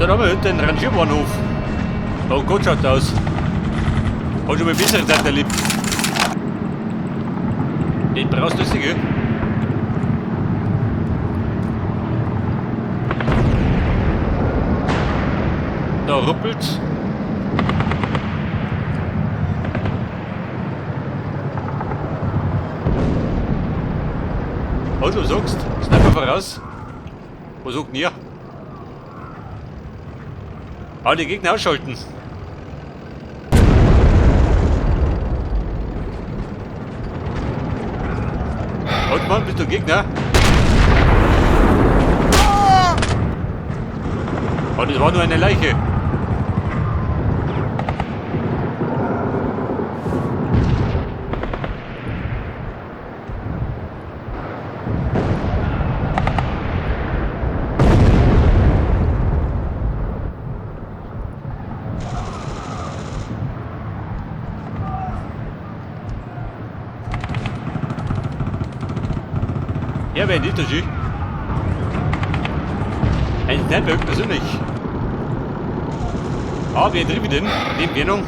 Dann haben wir heute den Rangierbahnhof. Oh Gott, schaut aus. Hat schon mal bessere Zeit erlebt. Den brauchst du nicht, gell? Da ruppelt's. Oh, du sagst, Sniper voraus. Was sagt denn ihr? Ah, die Gegner ausschalten. Halt Mann, bist du Gegner? Oh, das war nur eine Leiche. Ja, wer nicht, das ist. Ein Sniper persönlich. Ah, wer trifft denn? Neben Entfernung.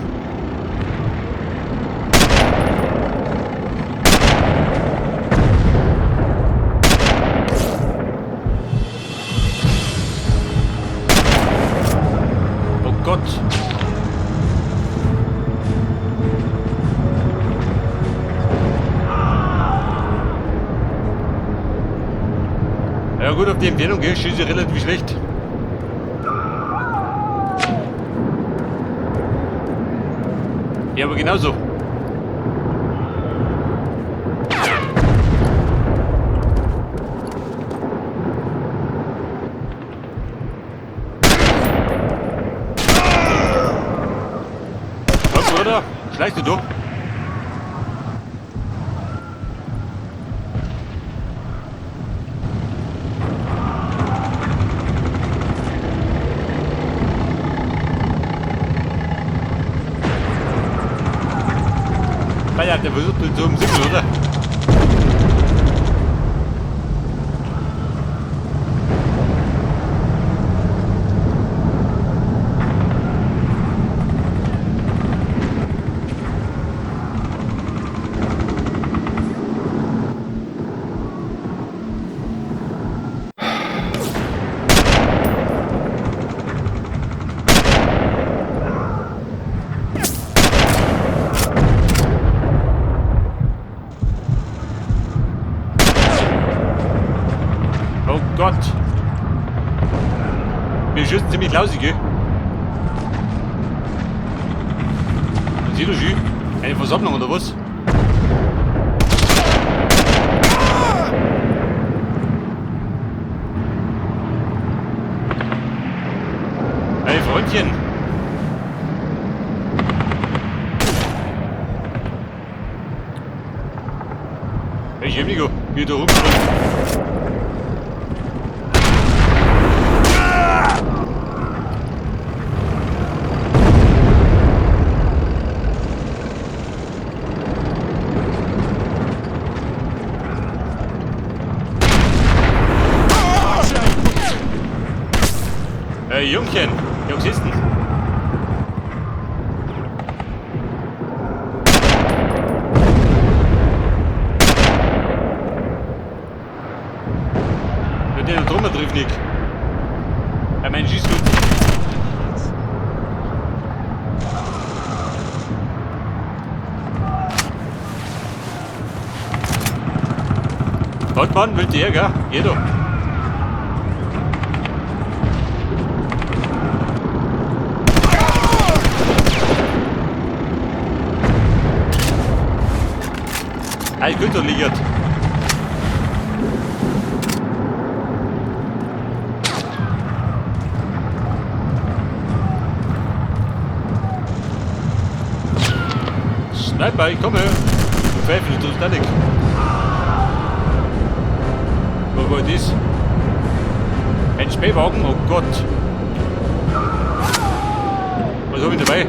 Oh Gott. Ja gut, auf die Entfernung, gell, schieße ich relativ schlecht. Ja, aber genauso. Komm, Bruder, schleichst du durch? Ja, der versucht mit so einem Signal, oder? Oh Gott. Wir schießen ziemlich lausig, gell? Was sieht das schon? Eine Versammlung oder was? Hey Freundchen! Hey Chemico, wie da rumspringt. Hey Jungchen, Jungs ist denn? Ja, der drunter trifft nicht. Ja, mein schießt gut. Halt Mann, will der, gell? Geh doch. Ein guter liegt. Sniper, ich komme. Pfeifen, du tust nicht. Wo war das? Ein Spähwagen? Oh Gott. Was hab ich dabei?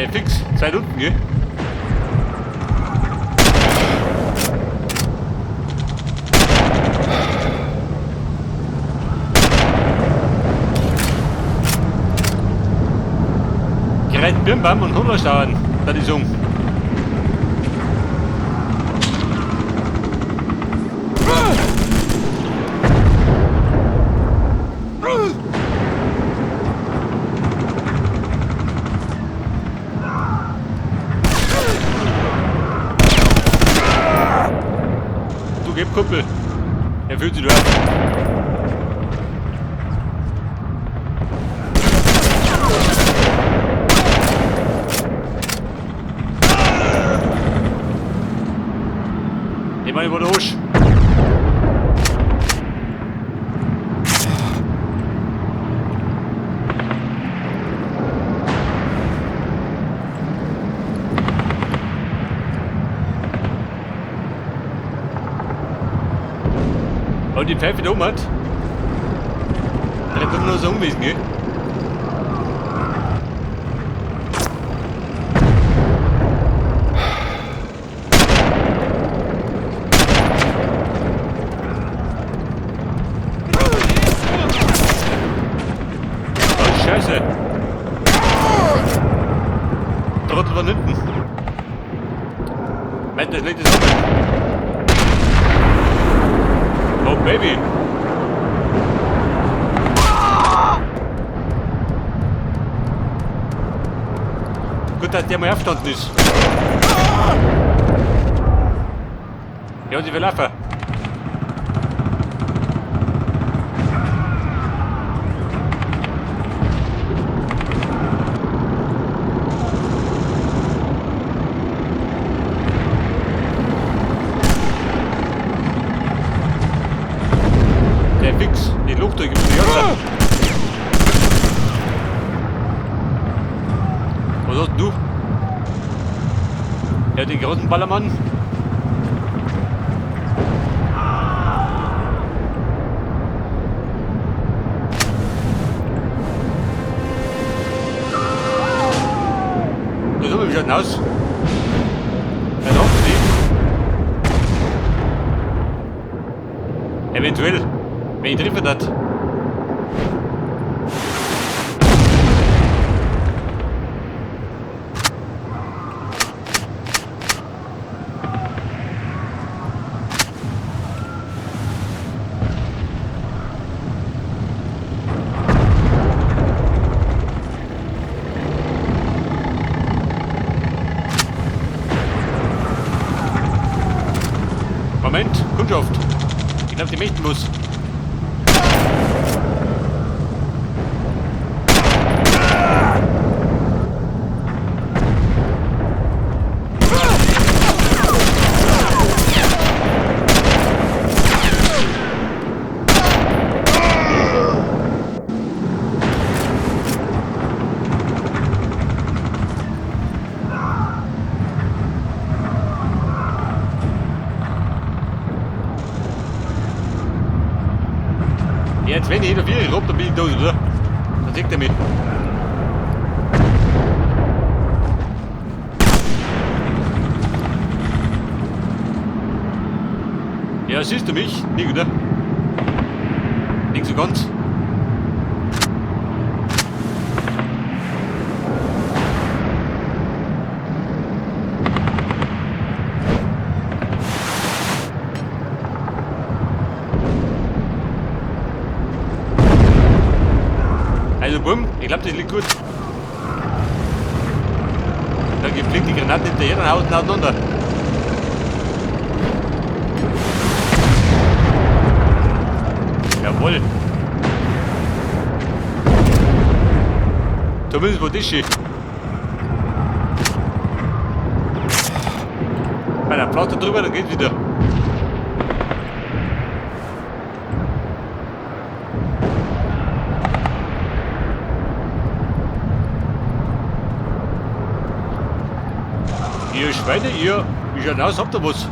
Der fix, Zeit unten, gell? Gerät Birnbaum und Hunderstauern, da die Sung. Du gib Kumpel. Er fühlt sich du ab. Ich meine, wo der Husch. Und die Pfeife da oben hat. Der hat immer nur so umwesen, gell? Oh, Scheiße. Trottel von hinten. Meint, der schlägt das um. Oh, Baby. Gut, dass der mal aufgestanden ist. Ja, und ich will laufen. Der Fix, die Luft durch die ganze. Was hast du? Ja, den großen Ballermann. Da sind wir schon aus. Ja, da hoffentlich. Eventuell, wenn ich treffen das. Moment, Kundschaft. Ich glaube, die möchten was. Jetzt, wenn ich hinter vier rob, dann bin ich tot, oder? Dann sieht er mich. Ja, siehst du mich? Nicht, oder? Nicht so ganz. Also bumm, ich glaube, das liegt gut. Dann fliegt die Granate hinterher und haut ihn auseinander. Jawohl. Zumindest war das schön. Bei der Platte drüber, dann geht's wieder. Ihr Schweine, ihr, wie schaut aus, habt ihr was?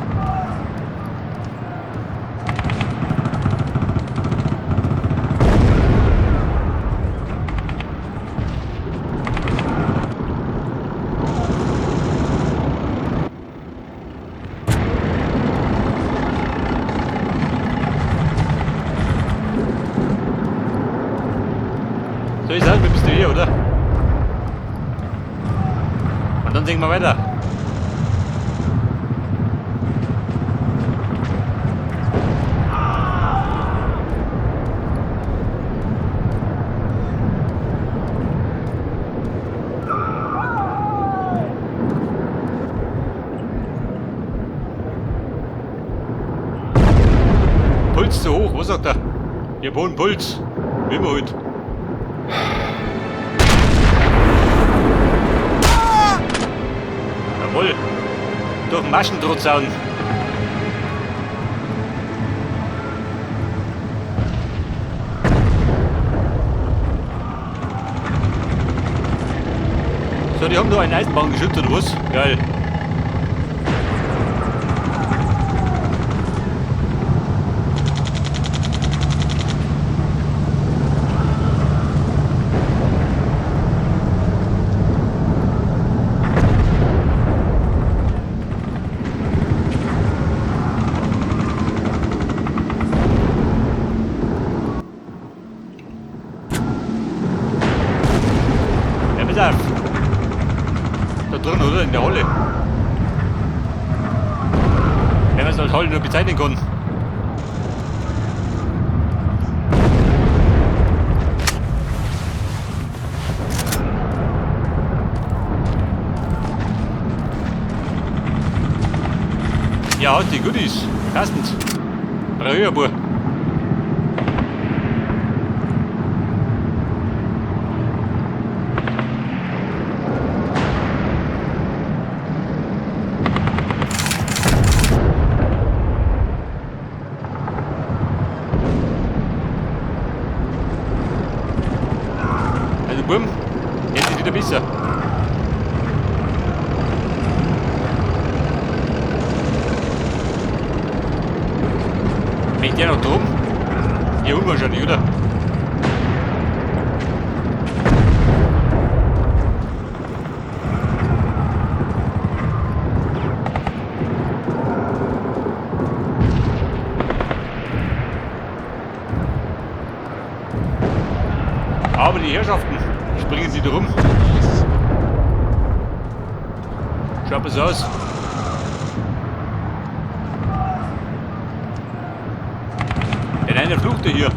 Da ist auch, bist du hier, oder? Und dann sehen wir weiter. Puls zu hoch, was sagt er? Ich hab hohen Puls. Wie immer heute. Jawohl. Durch den Maschendrahtzaun. So, die haben da ein Eisenbahngeschütz oder was? Geil. Ja, pass auf. Da drin, oder? In der Halle. Wenn man es als Halle nur bezeichnen kann. Ja, die Goodies. Passend. Brauch ich ein paar. Also Bumm, jetzt ist wieder besser. Möchte der noch drum? Ja, unwahrscheinlich, oder? Aber die Herrschaften, springen sie da rum. Schaut es aus. Denn einer fluchte hier.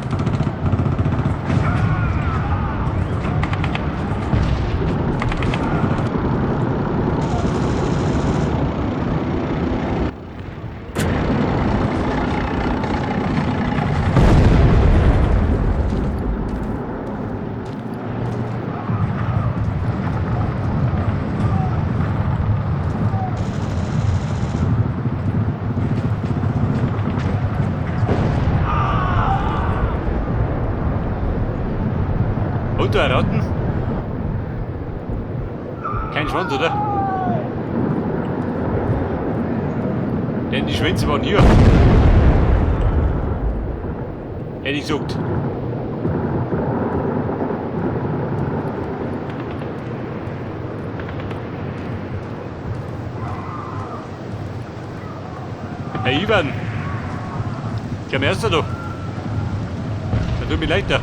Und da Ratten? Kein Schwanz, oder? Denn die Schwänze waren hier. Hätte ich gesagt. Hey Ivan! Ich am erster da. Da tut mir leid da.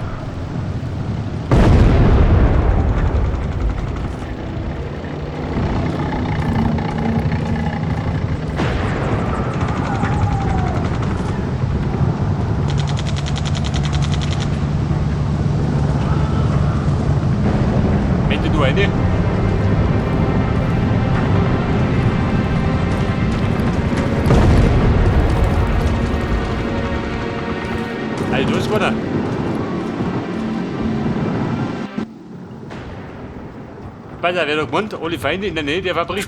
Möchte du eine? Also, du ist keiner. Pass auf, wer da gewohnt? Alle Feinde in der Nähe der Fabrik.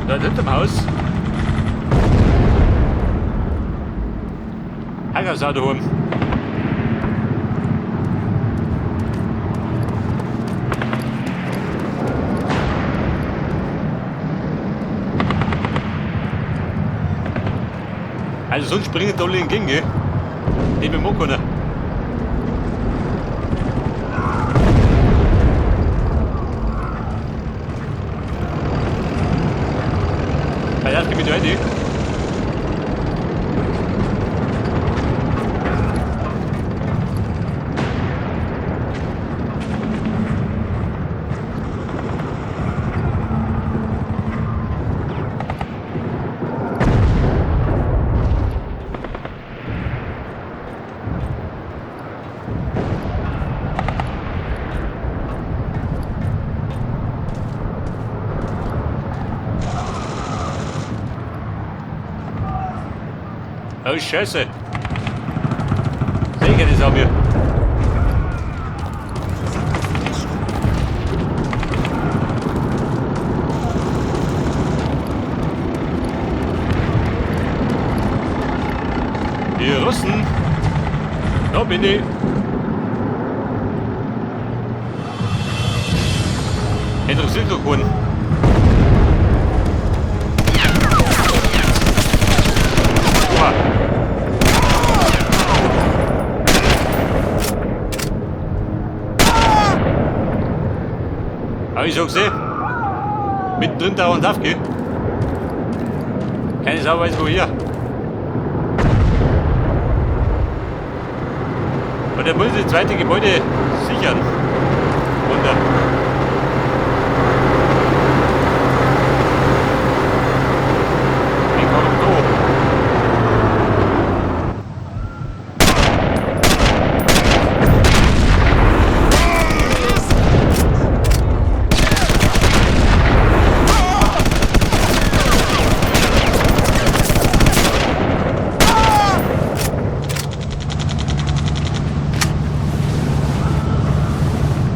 Da hinterm Haus. Hacker auch daheim. Also sonst springen da alle entgegen, gell? Die mit dem können. rein. Oh, Scheiße. Seh keine Sau mehr. Die Russen. Da bin ich. Interessiert doch keinen. Oha. Hab ich schon gesehen? Mittendrin da und aufgeht. Keine Sau weiß woher. Und er muss das zweite Gebäude sichern. Wunder. Wie kommt da?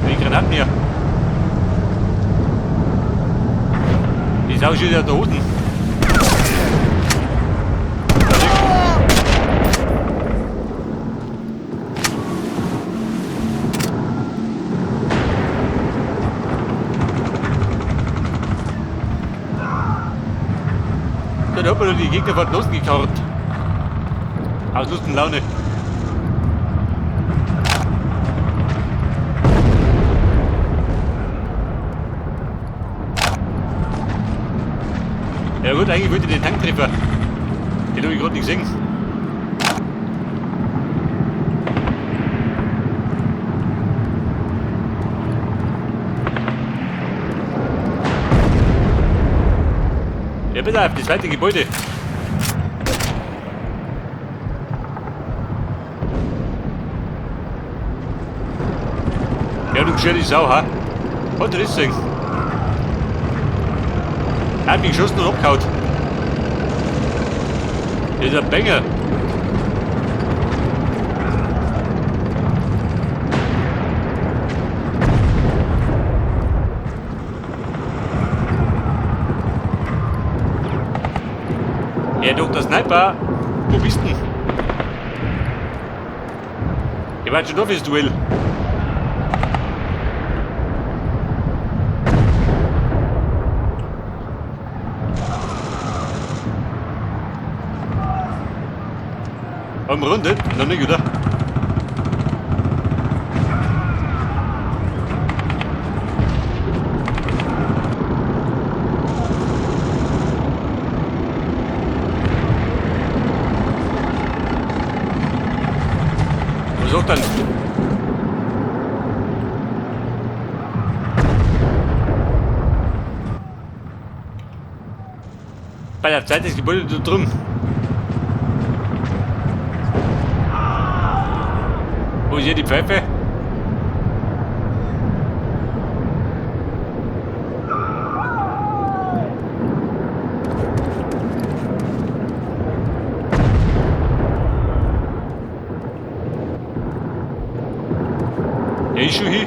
Die Granaten hier. Die Sau steht ja da unten. Dann hat man doch die Gegner von losgekarrt. Aus Lust und Laune. Ja gut, eigentlich wollte ich den Tanktreffer. Den habe ich gerade nicht gesehen. Ja, bitte auf das zweite Gebäude. Ja, du geschirrte Sau, ha? Hat er das gesehen? Er hat mich geschossen und abgehauen. Das ist ein Banger. Ja, Dr. Sniper, wo bist denn? Ich war schon da fürs Duell. Am Runde? Noch nicht, oder? Was sagt dann? Bei der Zeit ist Gebäude da drum. Wo ist hier die Pfeife? Ja, ist schon hier.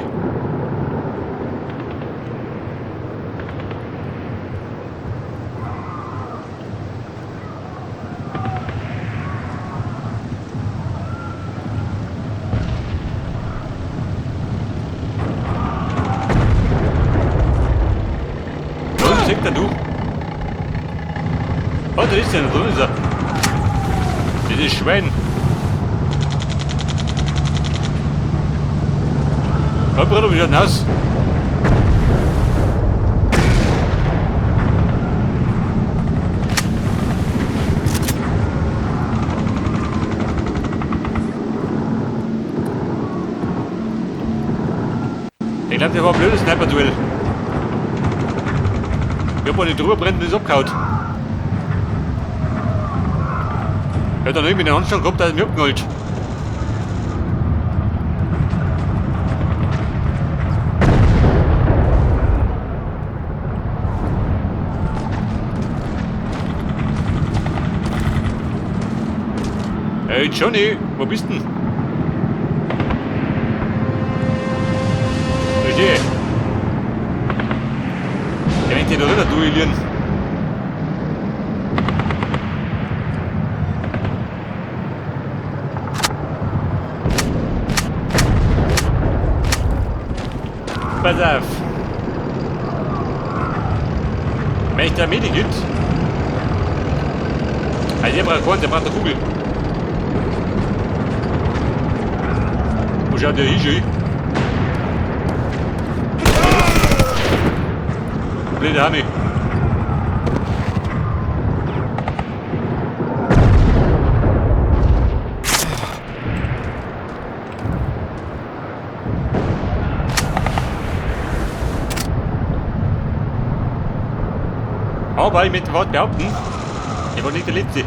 Da unten seht ihr du. Oh, da ist er, da ist er. Dieses Schwein. Komm, Bruder, wie schaut denn aus? Ich glaube, der war ein blödes Sniper-Duell. Ich hab mal nicht drüber brennt und ist abgehauen. Er hat dann irgendwie den Handstand gehabt, der hat mich abgeholt. Hey Johnny, wo bist denn? Verstehe. Der möchte da rüber duellieren. Pass auf. Möchte der Medikit? Also der braucht keinen, der braucht eine Kugel. Wo schaut der hin schon? Blöde Hami. Aber ich möchte was behaupten, ich war nicht der Letzte.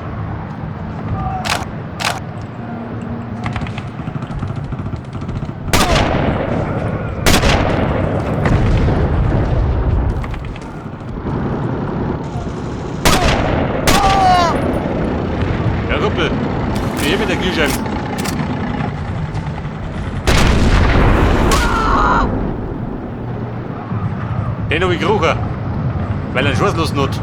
Ja, Ruppel, hier mit der Glühscheibe. Den hab ich gerochen, weil er einen Schuss los hat.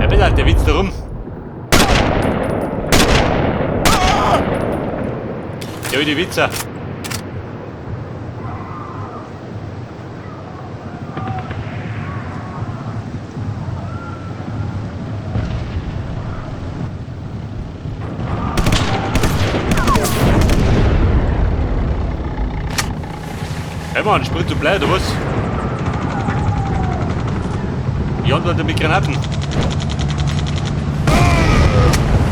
Ja, bitte, der Witz da rum. Ja, die Witzer. Hey Mann, Sprit zu blöd, oder was? Ich antworte mit Granaten.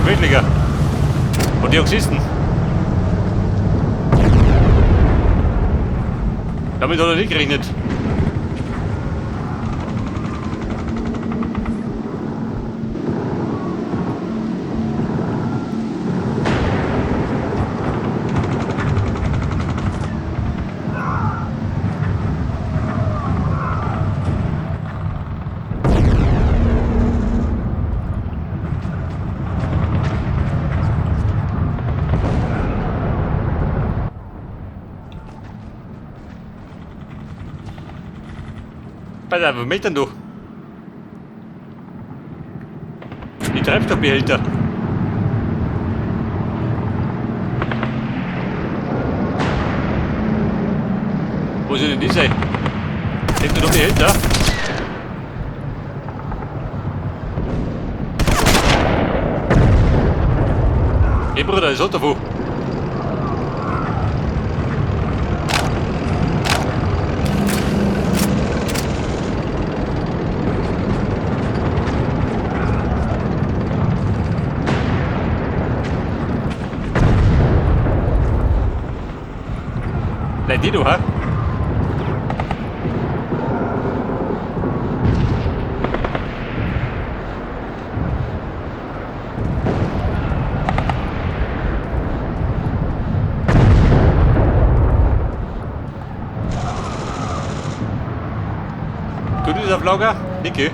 Wirklich. Und die Oxisten. Damit hat er nicht gerechnet. Pass auf, was möchtest denn du? Die Treibstoffbehälter. Wo sind denn die sein? Sind da noch Behälter? Hey Bruder, ist davon. Bleib die du, ha? Du das auf Lager? Niki?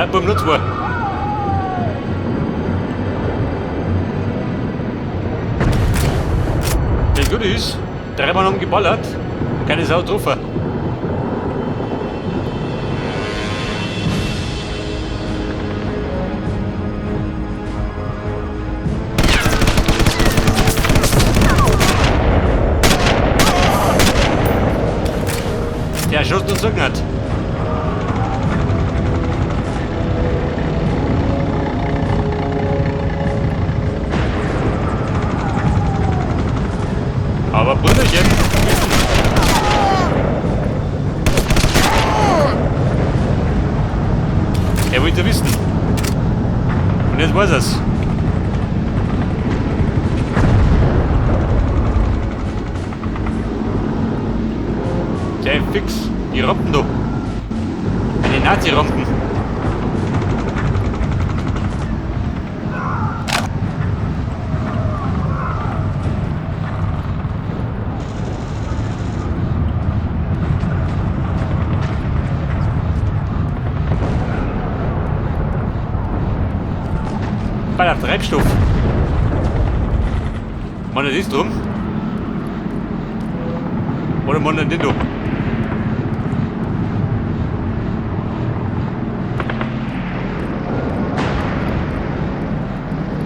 Bleib beim noch zwei. Das Gute ist, 3 Mann haben geballert und keine Sau getroffen. Der Schuss und so nicht. Aber Brüderchen. Er wollte wissen. Und jetzt weiß er's. Der fix. Die Rampen da. Eine Nazi-Rampen. Bei der Treibstoff. Man, das ist drum. Oder man den da?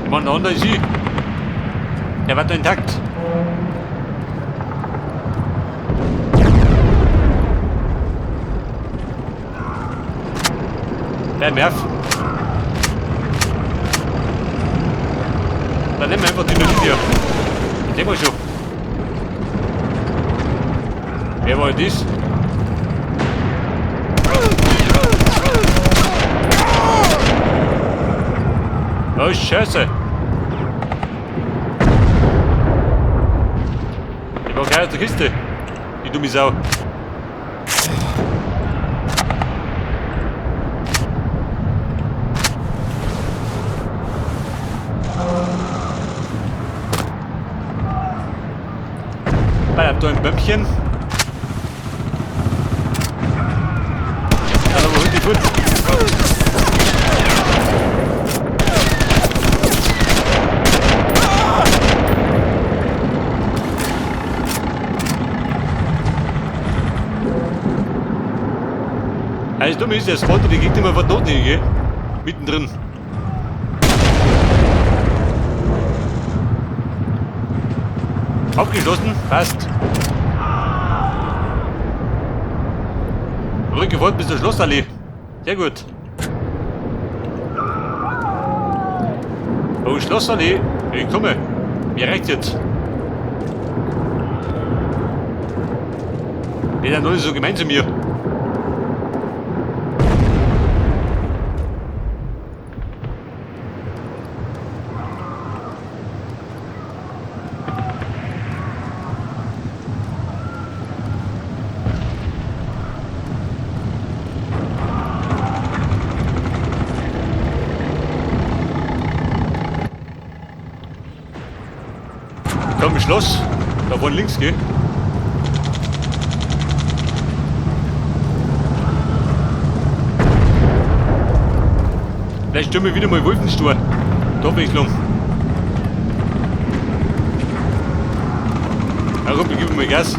Ich meine, der andere ist ich. Der wird noch intakt. Der Nerv. Dann nehmen wir einfach die mit hier. Den wir schon. Wer war das? Oh Scheiße! Ich war gleich aus der Kiste. Die dumme Sau. Bleib da ein Bömmchen. Dann aber die Fut. Also dumm ist, der spawnt die Gegner immer von dort hin, gell? Mittendrin. Abgeschlossen, passt. Rückgefahrt bis zur Schlossallee. Sehr gut. Oh, Schlossallee. Ich komme. Mir reicht jetzt. Die sind alle so gemein zu mir. Komm, Schloss. Da vorne links, gell? Vielleicht stürmen wir wieder mal Wolfenstor. Abwechslung. Ja, Rumpel, gib mir mal Gas.